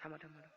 Tha mas, tha mas.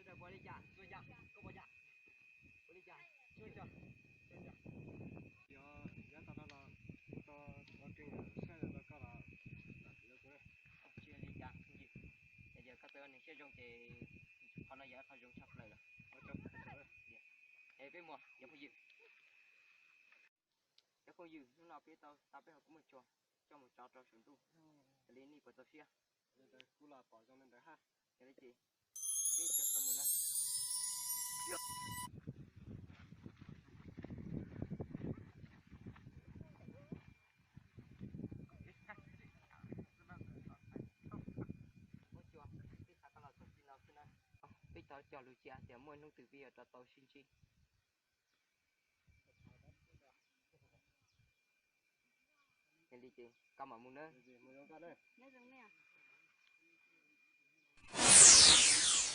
Sawv daws puas li cas, txuag cas, koj puas cas? Puas li cas, txuag cas, txuag cas? Yog yav tag no los kuv tau ua keej saib los rau koj los, tsis li cas phooj ywg, es yog koj tau nws siab zoo ces qhov no yog ib qho zoo tshaj plaws lawm. Es peb mus, yog phooj ywg. Cov phooj ywg, hnub no peb tau tau peb hauv kuv muaj tsuag coj mus tso rau saum ntuj, raws li nej puas txaus siab? Kuv los pom zoo li ntawd hab. Yog li ces peb sawv qhov mus na. Muaj tsuag, peb xav koj los txog txij no xwb na. Peb thov cog lus cia tias muaj hnub twg peb yuav rov tau sib ntsib. Yog li ces koj mam mus nawb. Nyob zoo nej.